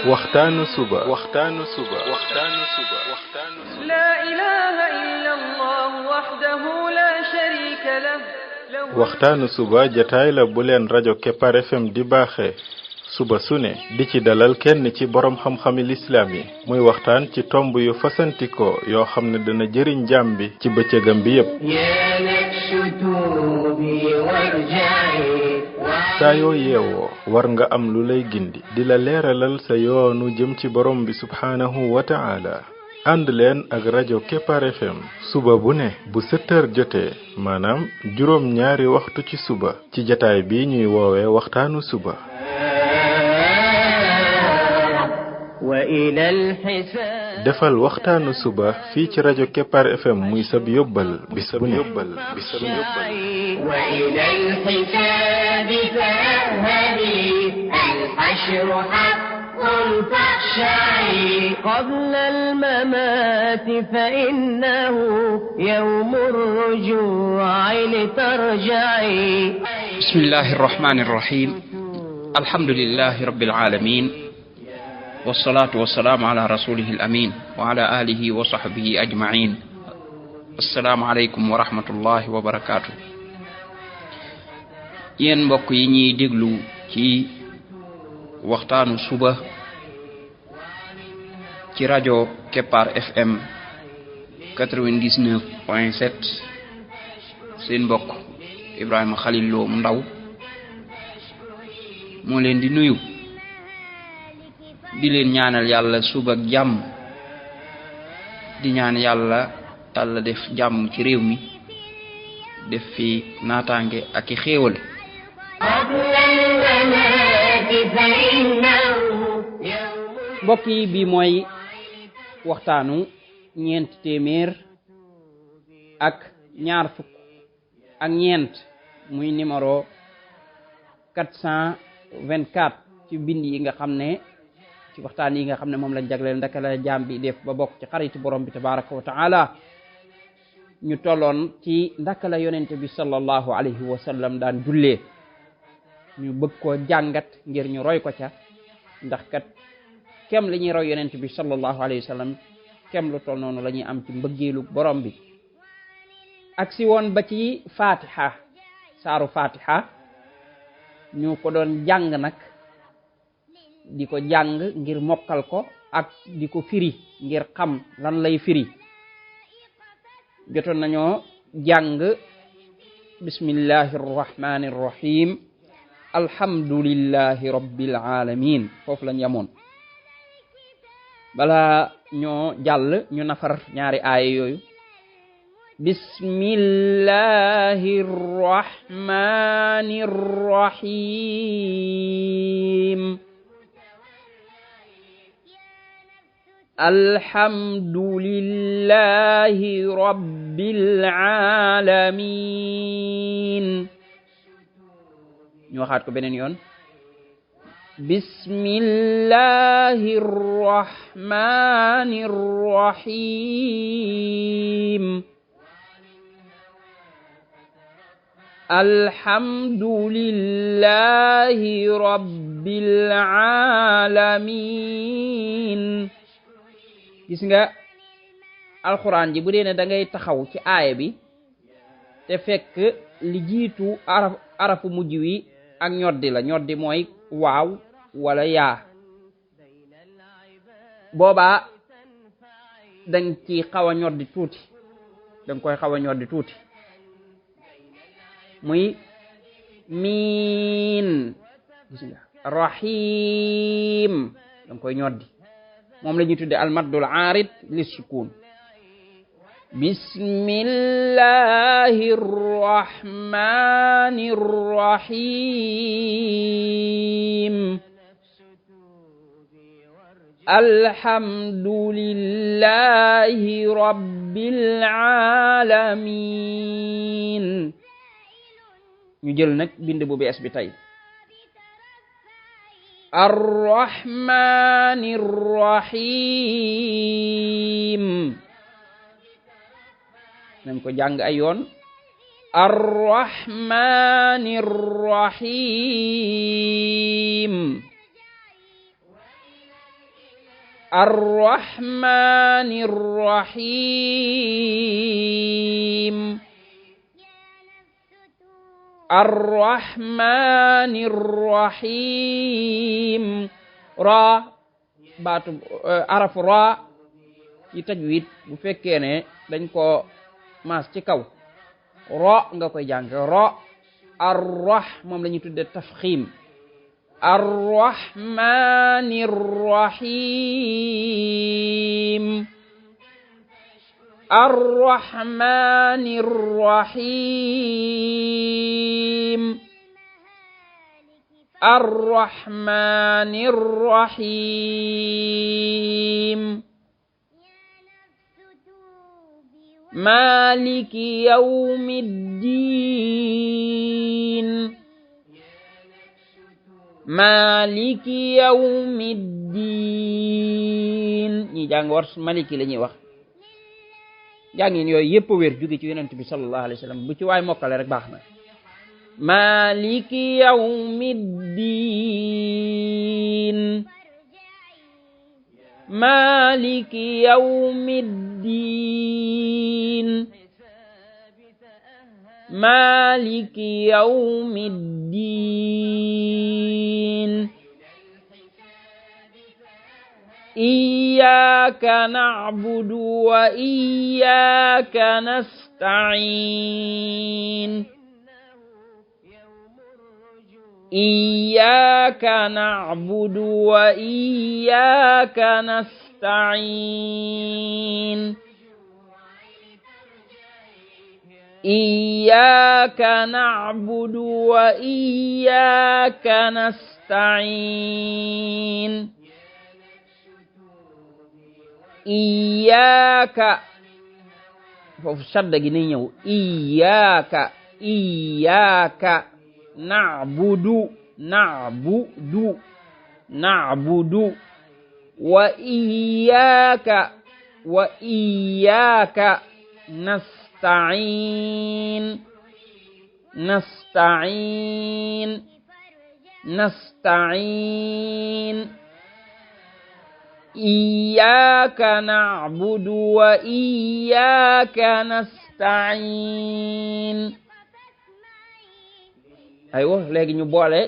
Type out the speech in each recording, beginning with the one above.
waxtaanu suba لا إله إلا الله وحده لا شريك له waxtaanu suba jataay la bu leen rajo Kepar FM di baaxee suba su ne di ci dalal kenn ci borom xam-xami lislaam yi muy waxtaan ci tomb yu fasantikoo yoo xam ne dana jëriñ jaam bi ci bëccëgam bi yépp saa yoo yeewoo war nga am lu lay gindi di la leeralal sa yoonu jëm ci borom bi subhaanahu wa ta'ala ànd leen ak rajo Kepar FM suba bu ne bu 7 heures jotee maanaam juróom ñaari waxtu ci suba ci jataay bi ñuy woowee waxtaanu suba defal waxtaanu suba fii ci rajo Kepar FM muy sab yóbbal bis bu ne قبل الممات فإنه يوم الرجوع لترجعي بسم الله الرحمن الرحيم الحمد لله رب العالمين والصلاة والسلام على رسوله الأمين وعلى آله وصحبه أجمعين السلام عليكم ورحمة الله وبركاته yéen mbokk yi ñuy déglu ci waxtaanu suba ci rajo Kepar FM 99.7 seen mbokk Ibrahima Khalil Lo mu ndaw moo leen di nuyu di leen ñaanal yàlla suba ak jàmm di ñaan yàlla def jàmm ci réew mi def fi naataange ak i xéewal mbokk yi bi mooy waxtaanu ñeent téeméer ak ñaar fukk ak ñeent muy numéro 424 ci bind yi nga xam ne ci waxtaan yi nga xam ne moom lañ jagleel ndaka la jaam bi def ba bokk ci xaritu borom bi tabaraka wa taala ñu tolloon ci ndaka la yonente bi sallallahu alayhi wa sallam daan jullee ñu bëgg koo jàngat ngir ñu roy ko ca ndax kat kem li ñuy roy yonent bi sallallahu alayhi wa sallam kem lu toll noonu la ñuy am ci mbëggeelu borom bi ak si woon ba ci fatiha saaru fatiha ñu ko doon jàng nag di ko jàng ngir mokkal ko ak di ko firi ngir xam lan lay firi jotoon nañoo jàng bismillahir rahmanir rahim alhamdulillahi rabbil alamin foofu lañ yamoon bala ñoo jàll ñu nafar ñaari aaya yooyu bismillahir rahmanir rahim alhamdulillahi rabbil alamin ñu waxaat ko beneen yoon bismillahir rahmanir rahim alhamdulillahi rabbil alamin gis nga alxuraan ji bu dee ne da ngay taxaw ci aaya bi te fekk li jiitu arafu mujj wi ak ñoddi la ñoddi mooy waaw wala yaa boobaa dang ci xaw a ñoddi tuuti dang koy xaw a ñoddi tuuti muy miin gis nga rahim dang koy ñoddi moom la ñuy tudde almaddul aarid lis sukun bismillahir rahmanir rahim alhamdulillahi rabbil alamin ñu jël nag bind bu bees bi tey arrahmanir rahim nañ ko jàng ay yoon arrahmanir rahim arrahmanir rahim arrahmanir rahim. ra baatu arafu ra ci tajwid bu fekkee ne dañ ko maas ci kaw ra nga koy jàng ra. arrah moom la ñuy tudde tafxim. arrahmanir rahim arrahmanir rahim arrahmanir rahim maliki yawmiddin maliki yawmiddin. ñi jàng war maliki la ñuy wax. jàngin yooyu yëpp wér jóge ci yonent bi sallallahu alayhi wa sallam bu ci waay mokkale rek baax na. maliki yawmiddin maliki yawmiddin maliki yawmiddin. iyyaka na'budu wa iyyaka nasta'in iyyaka na'budu wa iyyaka nasta'in iyyaka na'budu wa iyyaka nasta'in iyyaka foofu shadda gi ni ñëw iyyaka iyyaka na'budu na'budu na'budu wa iyyaka nasta'in nasta'in nasta'in iyyaka na'budu wa iyyaka nasta'in. aywa léegi ñu boole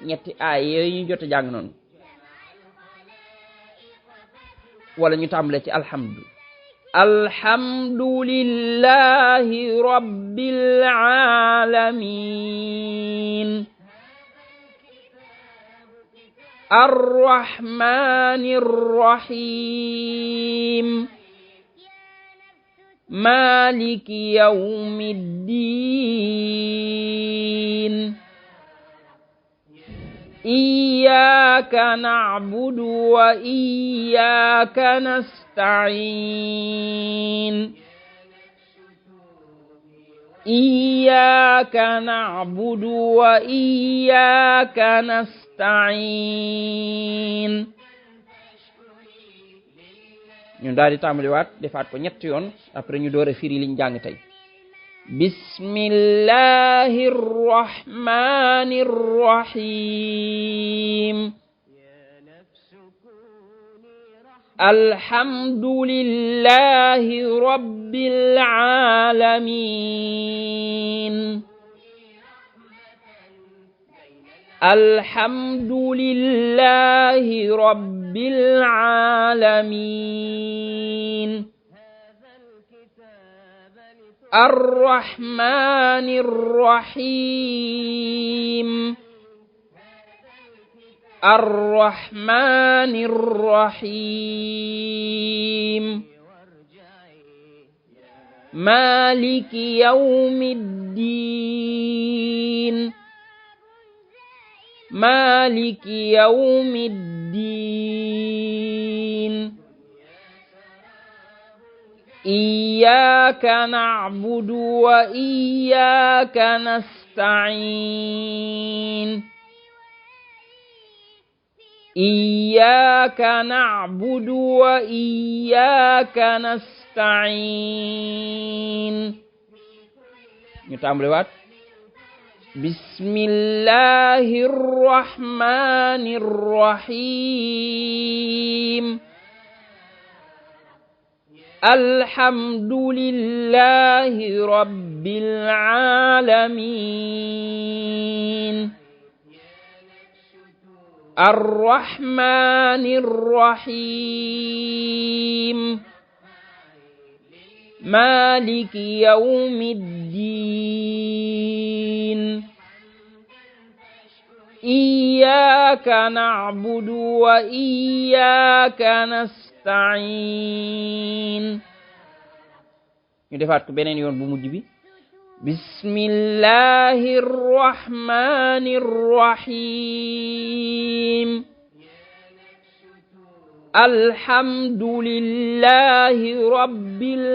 ñetti aay yooyu ñu jot a jàng noonu wala ñu tàmbale ci alhamdu. alhamdulillahi rabbil alamin arrahmanir rahim maliki yawmiddin iyyaka na'budu wa iyyaka nasta'in iyyaka na'budu wa iyyaka nasta'in. ñu daal di tàmbaliwaat defaat ko ñetti yoon après ñu door a firi liñ jàng tey. bismillahir rahmanir rahim alhamdulillahi rabbil alamin alhamdulillahi rabbil alamin arrahmanir rahim arrahmanir rahim maliki yawmiddin maliki yawmiddin iyyaka na'budu wa iyyaka nasta'in iyyaka na'budu wa iyyaka nasta'in. ñu tàmbaliwaat bismillahir rahmanir rahim الحمد لله رب العالمين الرحمن الرحيم مالك يوم الدين إياك نعبد وإياك نستعين ñu defaat ko beneen yoon bu mujj bi bismillahir rahmanir rahim alhamdulillahi rabbil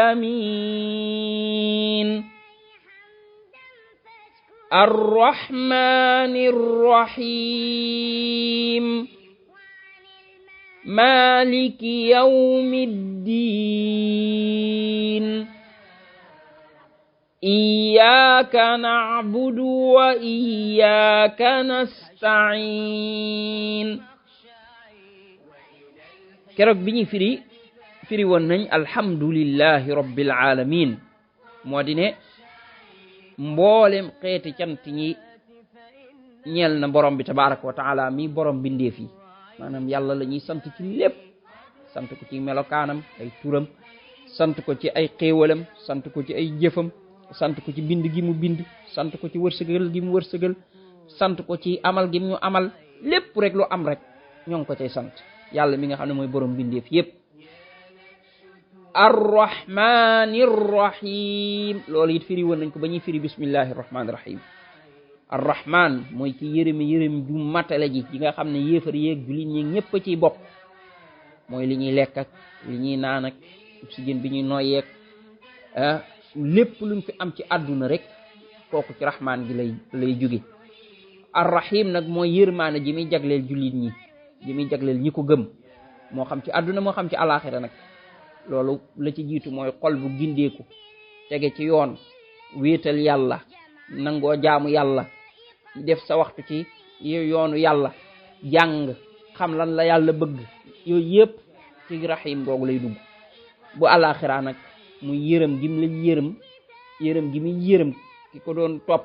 alamin arrahmanir rahim maliki yawmiddin iyyaka na'budu wa iyyaka nasta'in keroog bi ñu firi woon nañ alhamdulillahi rabbil alamin moo di ne mboolem xeeti cant ñi ñeel na borom bi tabaraka wa taala mi borom bindeef yi maanaam yàlla la ñuy sant ci lépp sant ko ci melokaanam ay turam sant ko ci ay xéewalam sant ko ci ay jëfam sant ko ci bind gi mu bind sant ko ci wërsëgal gi mu wërsëgal sant ko ci amal gi mu amal lépp rek lu am rek ñoo ngi ko cay sant yàlla mi nga xam ne mooy borom bindeef yépp arrahmanir rahim loolu it firi woon nañ ko ba ñuy firi bismillahir rahmanir rahim arrahman mooy ki yërëm ju matale ji yi nga xam ne yéefar yeeg jullit ñi ñëpp ciy bokk mooy li ñuy lekk ak li ñuy naan ak oxygène bi ñuy noyyeeg lépp luñ fi am ci àdduna rek kooku ci rahman gi lay jóge arrahim nag mooy yërmaane ji muy jagleel jullit ñi ji muy jagleel ñi ko gëm moo xam ci àdduna moo xam ci alaxira nag loolu la ci jiitu mooy xol bu gindeeku tege ci yoon wéetal yàlla nangoo jaamu yàlla def sa waxtu ci yoonu yàlla jàng xam lan la yàlla bëgg yooyu yëpp ci rahim googu lay dugg bu alaxira nag muy yërëm gi mu la yërëm gi muy yërëm ki ko doon topp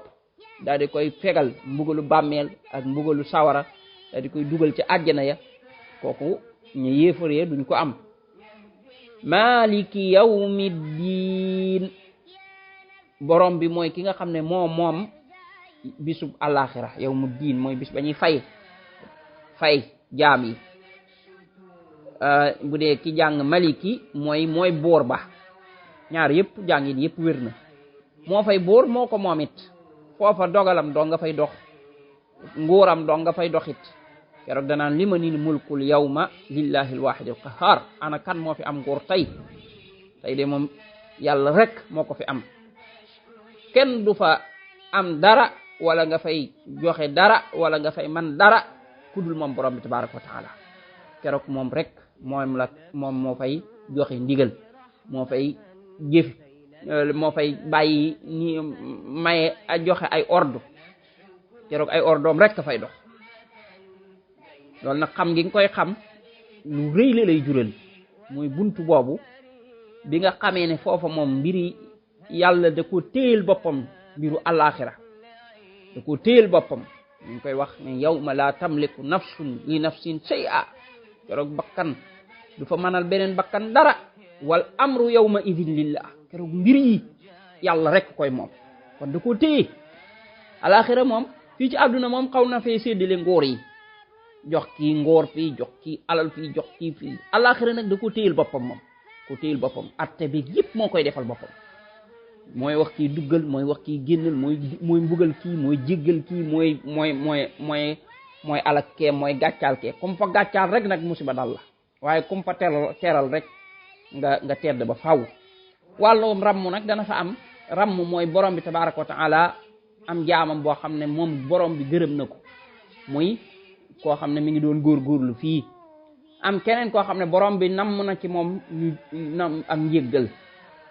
daal di koy fegal mbugalu bàmmeel ak mbugalu sawara daal di koy dugal ci àjjana ya kooku ñu yéefaree duñ ko am maliki yawmiddin borom bi mooy ki nga xam ne moom bisub alaxira yawmuddin mooy bis ba ñuy fay jaam yi bu dee ki jàng maliki mooy boor ba ñaar yëpp jàngit yëpp wér na moo fay boor moo ko moom it foofa dogalam doo nga fay dox nguuram doo nga fay doxit keroog danaan limanil mulkul yawma lillahi alwahid alqahar ana kan moo fi am nguur tey de moom yàlla rek moo ko fi am kenn du fa am dara wala nga fay joxe dara wala nga fay man dara kudul moom borom bi tabaraka wa taala keroog moom rek moom moo fay joxe ndigal moo fay jëf moo fay bàyyi ni maye a joxe ay ordre keroog ay ordre rek ka fay dox loolu nag xam gi nga koy xam lu rëy la lay jural mooy buntu boobu bi nga xamee ne foofa moom mbiri yàlla da ko téyel boppam mbiru alaxira da ko téyel boppam ñu ngi koy wax ne yawma la tamliku nafsun li nafsin shay'a keroog bakkan du fa mënal beneen bakkan dara wal amru yawma idin lillah keroog mbir yi yàlla rek koy moom kon da ko téye alaxira moom fii ci àdduna moom xaw na fee séddale ngóor yi jox kii ngóor fii jox kii alal fii jox kii fii alaxira nag da ko téyel boppam moom ko téyel boppam atte bi yëpp moo koy defal boppam mooy wax kii duggal mooy wax kii génnal mooy mbugal kii mooy jéggal kii mooy alak kee mooy gàccaal kee comme fa gàccaal rek nag musiba dal la waaye comme fa teral rek nga tedd ba faw wàllu ramm nag dana fa am ramm mooy borom bi tabaraka wa taala am jaamam boo xam ne moom borom bi gërëm na ko muy koo xam ne mi ngi doon góorgóorlu fii am keneen koo xam ne borom bi namm na ci moom nam am njéggal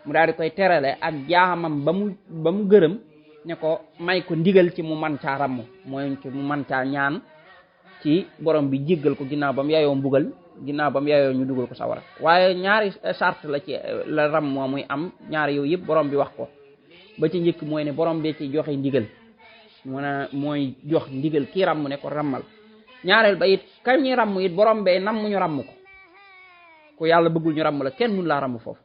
mu daal di koy terale ak jaamam ba mu gërëm ne ko may ko ndigal ci mu man caa ramm mooy ci mu man caa ñaan ci borom bi jéggal ko ginnaaw ba mu yayoo mbugal ginnaaw ba mu yaayoo ñu dugal ko sawara waaye ñaari charte la ci la ram moo muy am ñaari yooyu yëpp borom bi wax ko ba ci njëkk mooy ne borom bee ci joxe ndigal mooy jox ndigal kii ramm ne ko rammal ñaareel ba it kañ ñi ramm it borom bee nam mu ñu ramm ko ku yàlla bëggul ñu ramm la kenn mun laa ramm foofu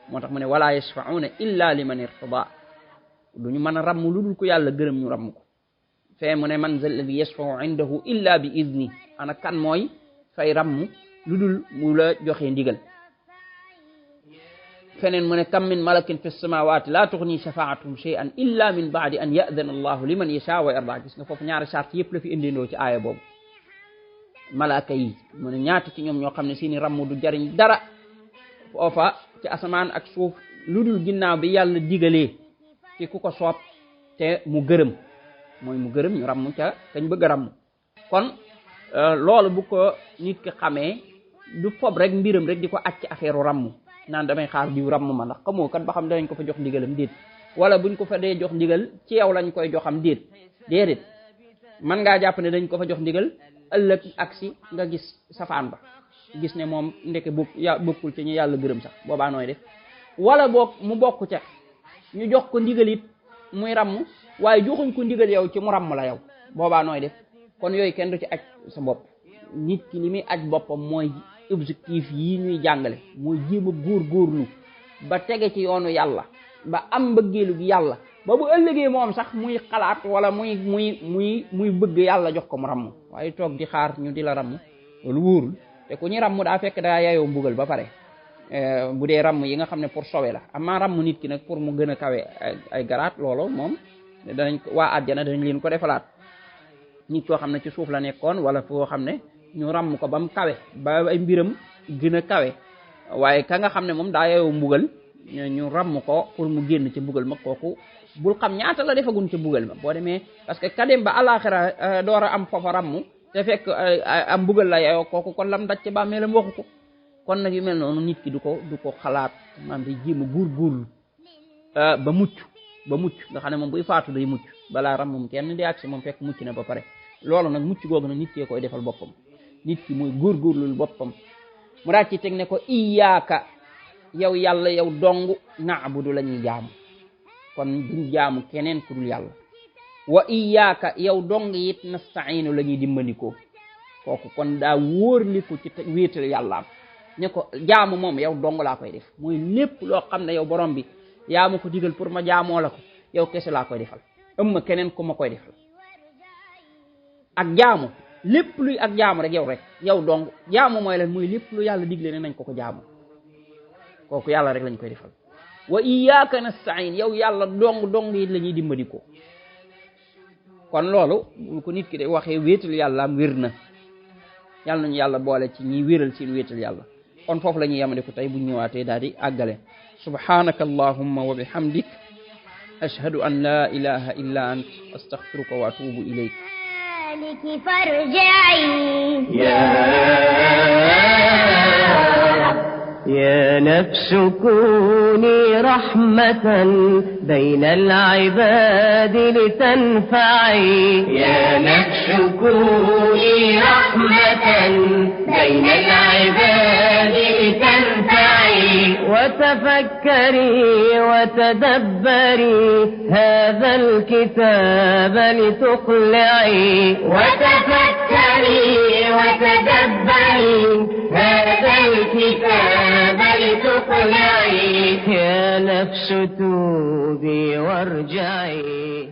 moo tax mu ne wala yashfa'una illa liman irtada duñu mën a ramm lu dul ko yàlla gërëm ñu ramm ko fee mu ne man zal ladhi yashfa'u indahu illa bi idni ana kan mooy fay ramm lu dul mu la joxe ndigal feneen mu ne kam min malakin fi samawati la tughni shafa'atuhum shay'an illa min ba'di an ya'dhana allahu liman yasha wa yarda gis nga foofu ñaari charte yëpp la fi indindoo ci aaya boobu malaaka yi mu ne ñaata ci ñoom ñoo xam ne seeni ramm du jariñ dara foofa ci asamaan ak suuf lu dul ginnaaw bi yàlla digalee ci ku ko soob te mu gërëm mooy mu gërëm ñu ramm ca kañ bëgg a ramm kon loolu bu ko nit ki xamee du fob rek mbiram rek di ko acc affaire ramm naan damay xaar diw ramm ma ndax xamoo kat ba xam danañ ko fa jox ndigalam déet wala buñ ko fa dee jox ndigal ci yow lañ koy joxam déedéet man ngaa jàpp ne dañ ko fa jox ndigal ëllëg aksi nga gis safaan ba gis ne moom ndeke bokkul ci ñu yàlla gërëm sax boobaa nooy def wala boog mu bokk ca ñu jox ko ndigal it muy ramm waaye joxuñ ko ndigal yow ci mu ramm la yow boobaa nooy def kon yooyu kenn du ci aj sa bopp nit ki li muy aj boppam mooy objectif yi ñuy jàngale mooy jéem a góorgóorlu ba tege ci yoonu yàlla ba am mbëggeelu gi yàlla ba bu ëllëgee moom sax muy xalaat wala muy bëgg yàlla jox ko mu ramm waaye toog di xaar ñu di la ramm loolu wóorul te ku ñu ramm daa fekk daa yayoo mbugal ba pare bu dee ramm yi nga xam ne pour sowe la amaa ramm nit ki nag pour mu gën a kawe ay garaat loolu moom danañ waa àjjana danañ leen ko defalaat nit koo xam ne ci suuf la nekkoon wala foo xam ne ñu ramm ko ba mu kawe ba ay mbiram gën a kawe waaye ka nga xam ne moom daa yayoo mbugal ñu ramm ko pour mu génn ci mbugal ma kooku bul xam ñaata la defagun ci mbugal ma boo demee parce que ka dem ba alaxira door a am foofa ramm te fekk am mbugal la yayoo kooku kon lam daj ci bàmmeelam waxu ko kon nag yu mel noonu nit ki du ko xalaat maanaam day jéem a góorgóorlu ba mucc nga xam ne moom buy faatu day mucc balaa ram moom kenn di agsi moom fekk mucc na ba pare loolu nag mucc googu nag nit kee koy defal boppam nit ki mooy góorgóorlul boppam mu daal ci teg ne ko iyaaka yow yàlla yow dong na'budu la ñuy jaamu kon duñ jaamu keneen ku dul yàlla wa iyaaka yow dong it nasta'inu la ñuy dimbandikoo kooku kon daa wóorliku ci wéetal yàllaam ne ko jaamu moom yow dong laa koy def mooy lépp loo xam ne yow borom bi yaa ma ko digal pour ma jaamoo la ko yow kese laa koy defal ëmma keneen ku ma koy defal ak jaamu lépp luy ak jaamu rek yow dong jaamu mooy lan mooy lépp lu yàlla digle ne nañ ko jaamu kooku yàlla rek lañ koy defal wa iyyaka nasta'in yow yàlla dong yi la ñuy dimbali ko kon loolu bu ko nit ki de waxee wéetal yàlla am wér na yàlla nañu yàlla boole ci ñi wéral seen wéetal yàlla kon foofu la ñuy yamane ko tey bu ñu ñëwaatee daal di àggale subhanaka allahumma wa bihamdik ashhadu an la ilaha illa ant astaghfiruka wa atubu ilayk يا نفس كوني رحمة بين العباد لتنفعي يا نفس كوني رحمة بين العباد لتنفعي وتفكري وتدبري هذا الكتاب لتقلعي وتفكري وتدبري هذا الكتاب لتقلعي يا نفس توبي وارجعي